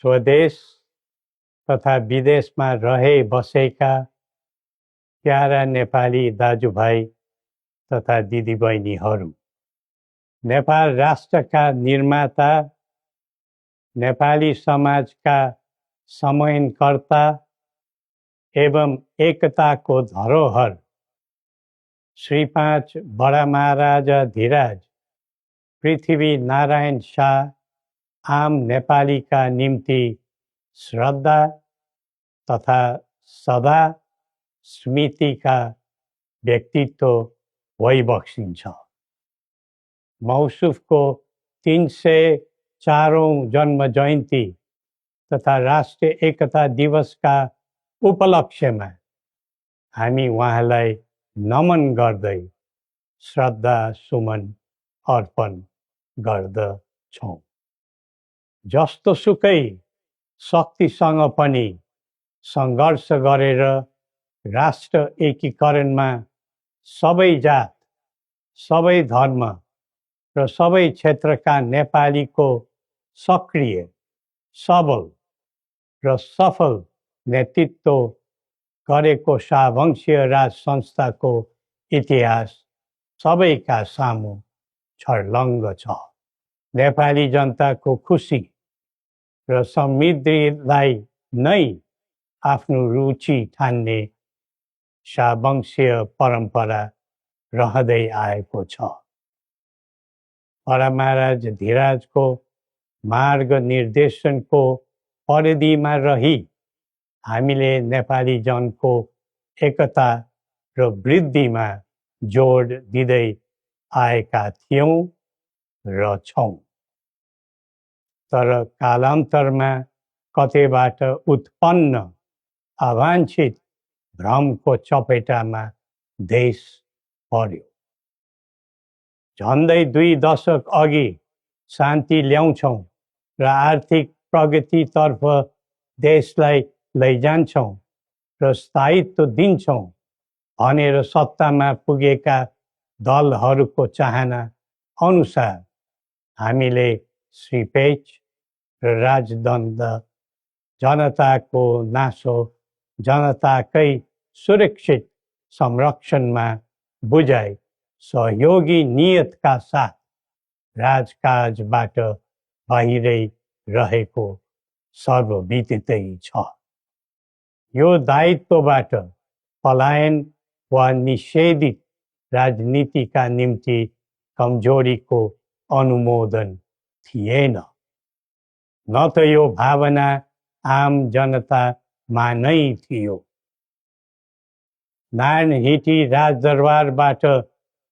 स्वदेश तथा विदेशमा रहे बसेका प्यारा नेपाली दाजुभाइ तथा दिदीबहिनीहरू, नेपाल राष्ट्रका निर्माता, नेपाली समाजका समन्वयकर्ता एवं एकताको धरोहर श्री 5 बडा महाराजा धीराज पृथ्वी नारायण शाह आम नेपालीका निम्ति श्रद्धा तथा सदा स्मृतिका व्यक्तित्व भइबक्सिन्छ। मौसुफको 304औं जन्म जयन्ती तथा राष्ट्रिय एकता दिवसका उपलक्ष्यमा हामी उहाँलाई नमन गर्दै श्रद्धा सुमन अर्पण गर्दछौँ। जस्तोसुकै शक्तिसँग पनि सङ्घर्ष गरेर राष्ट्र एकीकरणमा सबै जात, सबै धर्म र सबै क्षेत्रका नेपालीको सक्रिय, सबल र सफल नेतृत्व गरेको शाहवंशीय राज संस्थाको इतिहास सबैका सामु छर्लङ्ग छ। नेपाली जनताको खुसी र समृद्धिलाई नै आफ्नो रुचि ठान्ने शाहवंशीय परम्परा रहँदै आएको छ। बडा महाराज धीराजको मार्ग निर्देशनको परिधिमा रही हामीले नेपाली जनको एकता र वृद्धिमा जोड दिँदै आएका थियौँ र छौँ। तर कालान्तरमा कतैबाट उत्पन्न अवाञ्छित भ्रमको चपेटामा देश पर्यो। झन्डै 2 दशक अघि शान्ति ल्याउँछौँ र आर्थिक प्रगतितर्फ देशलाई लैजान्छौँ र स्थायित्व दिन्छौँ भनेर सत्तामा पुगेका दलहरूको चाहना अनुसार हामीले श्री 5 र राजदण्ड जनताको नासो जनताकै सुरक्षित संरक्षणमा बुझाइ सहयोगी नियतका साथ राजकाजबाट बाहिरै रहेको सर्वविदितै छ। यो दायित्वबाट पलायन वा निषेधित राजनीतिका निम्ति कमजोरीको अनुमोदन थिएन, न त यो भावना आम जनतामा नै थियो। नारायणहिटी राजदरबारबाट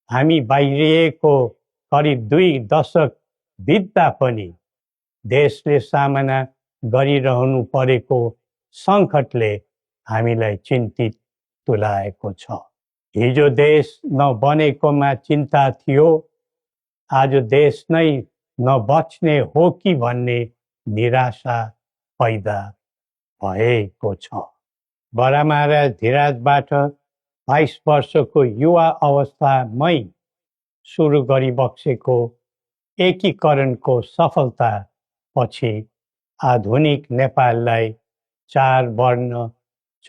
हामी बाहिरिएको करिब 2 दशक बित्दा पनि देशले सामना गरिरहनु परेको सङ्कटले हामीलाई चिन्तित तुल्याएको छ। हिजो देश नबनेकोमा चिन्ता थियो, आज देश नै नबच्ने हो कि भन्ने निराशा पैदा भएको छ। बडा महाराज धीराजबाट 22 वर्षको युवा अवस्थामै सुरु गरिबक्सेको एकीकरणको सफलता पछि आधुनिक नेपाललाई 4 वर्ण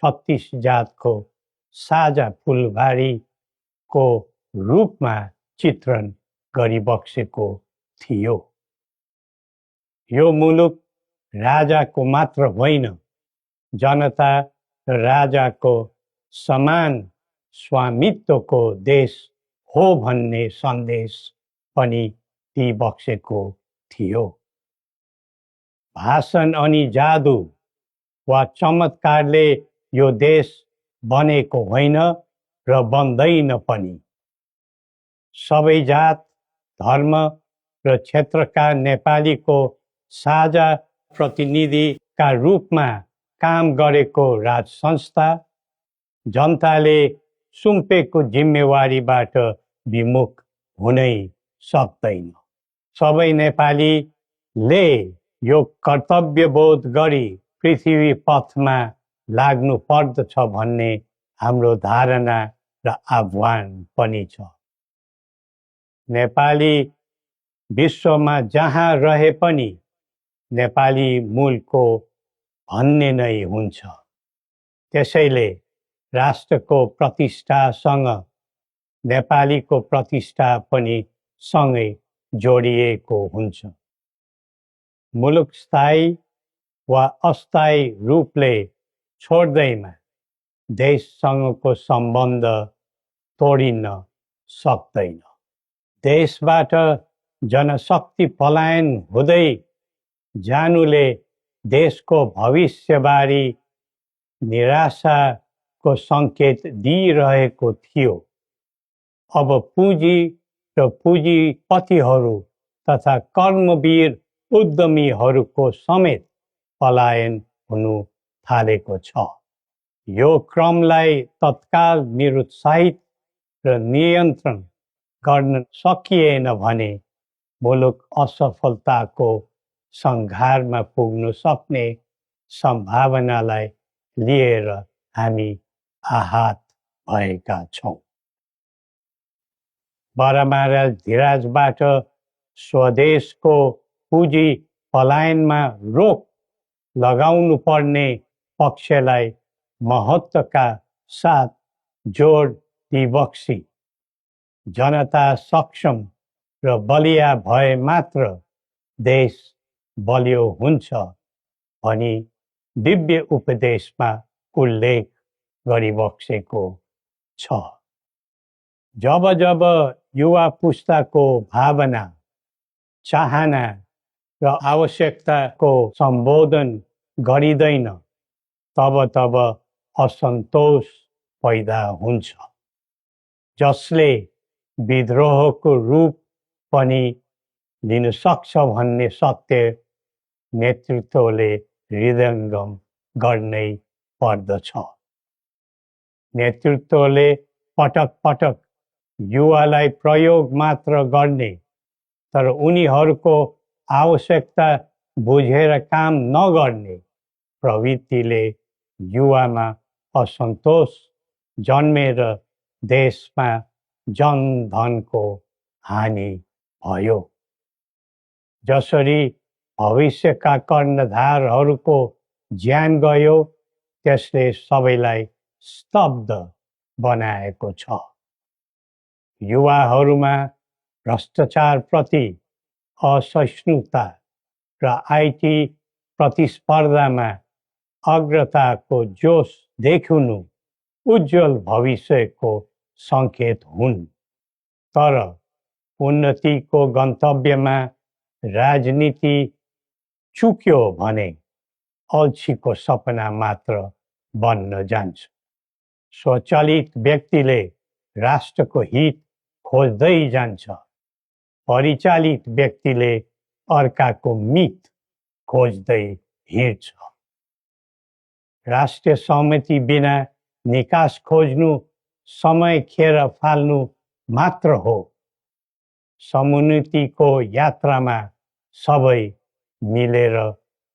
36 जातको साझा फुलबारीको रूपमा चित्रण गरिबक्सेको थियो। यो मुलुक राजाको मात्र होइन, जनता र राजाको समान स्वामित्वको देश हो भन्ने सन्देश पनि दिइबक्सेको थियो। भाषण अनि जादु वा चमत्कारले यो देश बनेको होइन र बन्दैन पनि। सबै जात, धर्म र क्षेत्रका नेपालीको साझा प्रतिनिधिका रूपमा काम गरेको राज संस्था जनताले सुम्पेको जिम्मेवारीबाट विमुख हुनै सक्दैन। सबै नेपालीले यो कर्तव्यबोध गरी पृथ्वी पथमा लाग्नु पर्दछ भन्ने हाम्रो धारणा र आह्वान पनि छ। नेपाली विश्वमा जहाँ रहे पनि नेपाली मूलको भन्ने नै हुन्छ। त्यसैले राष्ट्रको प्रतिष्ठासँग नेपालीको प्रतिष्ठा पनि सँगै जोडिएको हुन्छ। मुलुक स्थायी वा अस्थायी रूपले छोड्दैमा देशसँगको सम्बन्ध तोडिन सक्दैन। देशबाट जनशक्ति पलायन हुँदै जानुले देशको भविष्यबारे निराशाको सङ्केत दिइरहेको थियो। अब पुँजी र पुँजीपतिहरू तथा कर्मवीर उद्यमीहरूको समेत पलायन हुनु थालेको छ। यो क्रमलाई तत्काल निरुत्साहित र नियन्त्रण गर्न सकिएन भने मुलुक असफलताको सङ्घारमा पुग्न सक्ने सम्भावनालाई लिएर हामी आहत भएका छौँ। बरामारा धिराजबाट स्वदेशको पुँजी पलायनमा रोक लगाउनु पर्ने पक्षलाई महत्त्वका साथ जोड दिबक्सी जनता सक्षम र बलिया भए मात्र देश बलियो हुन्छ भनी दिव्य उपदेशमा उल्लेख गरिबक्सेको छ। जब जब युवा पुस्ताको भावना, चाहना र आवश्यकताको सम्बोधन गरिँदैन तब तब असन्तोष पैदा हुन्छ, जसले विद्रोहको रूप पनि लिन सक्छ भन्ने सत्य नेतृत्वले हृदयङ्गम गर्नै पर्दछ। नेतृत्वले पटक पटक युवालाई प्रयोग मात्र गर्ने तर उनीहरूको आवश्यकता बुझेर काम नगर्ने प्रवृत्तिले युवामा असन्तोष जन्मेर देशमा जनधनको हानि भयो। जसरी भविष्यका कर्णधारहरूको ज्यान गयो त्यसले सबैलाई स्तब्ध बनाएको छ। युवाहरूमा भ्रष्टाचारप्रति असहिष्णुता र आइटी प्रतिस्पर्धामा अग्रताको जोश देखिनु उज्जवल भविष्यको सङ्केत हुन्। तर उन्नतिको गन्तव्यमा राजनीति चुक्यो भने अल्छीको सपना मात्र बन्न जान्छ। स्वचालित व्यक्तिले राष्ट्रको हित खोज्दै जान्छ, परिचालित व्यक्तिले अर्काको मित खोज्दै हिँड्छ। राष्ट्रिय सहमति बिना निकास खोज्नु समय खेर फाल्नु मात्र हो। समुन्नतिको यात्रामा सबै मिलेर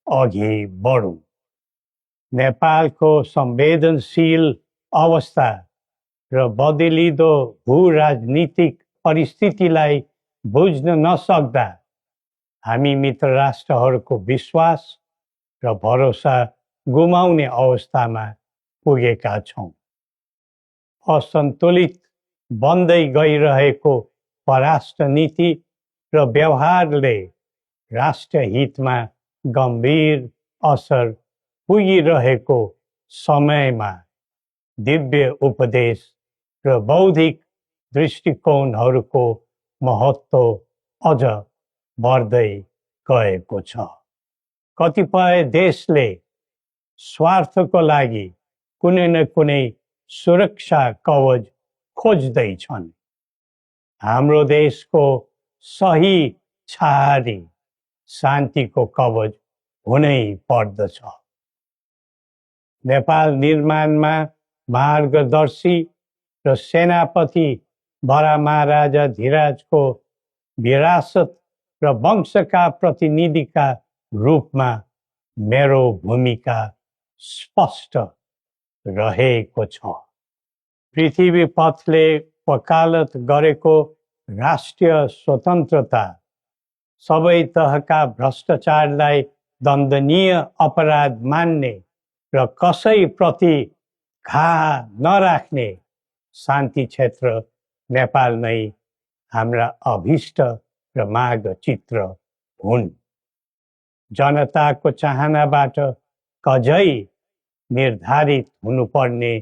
अघि बढौँ। नेपालको संवेदनशील अवस्था र बदलिदो भू-राजनीतिक परिस्थितिलाई बुझ्न नसक्दा हामी मित्र राष्ट्रहरूको विश्वास र भरोसा गुमाउने अवस्थामा पुगेका छौँ। असन्तुलित बन्दै गइरहेको परराष्ट्र नीति र व्यवहारले राष्ट्रिय हितमा गम्भीर असर पुगिरहेको समयमा दिव्य उपदेश र बौद्धिक दृष्टिकोणहरूको महत्त्व अझ बढ्दै गएको छ। कतिपय देशले स्वार्थको लागि कुनै न कुनै सुरक्षा कवच खोज्दैछन्। हाम्रो देशको सही छहारी शान्तिको कवच हुनै पर्दछ। नेपाल निर्माणमा मार्गदर्शी र सेनापति बरामाराजा धिराजको विरासत र वंशका प्रतिनिधिका रूपमा मेरो भूमिका स्पष्ट रहेको छ। पृथ्वी पथले वकालत गरेको राष्ट्रिय स्वतन्त्रता सबै तहका भ्रष्टाचारलाई दण्डनीय अपराध मान्ने र कसैप्रति घाहा नराख्ने शान्ति क्षेत्र नेपाल नै हाम्रा अभिष्ट र माग चित्र हुन्। जनताको चाहनाबाट कझै निर्धारित हुनुपर्ने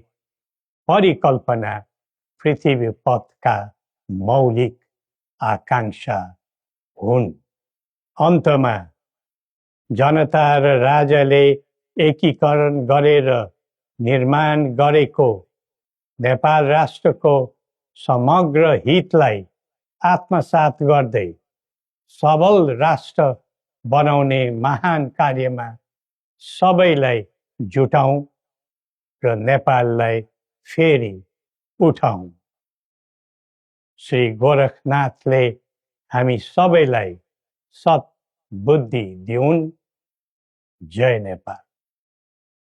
परिकल्पना पृथ्वी पथका मौलिक आकांक्षा हुन्। अन्तमा जनता र राजाले एकीकरण गरेर निर्माण गरेको नेपाल राष्ट्रको समग्र हितलाई आत्मसात गर्दै सबल राष्ट्र बनाउने महान कार्यमा सबैलाई जुटौँ र नेपाललाई फेरि उठाउँ। श्री गोरखनाथले हामी सबैलाई सत् बुद्धि दिउन्। जय नेपाल।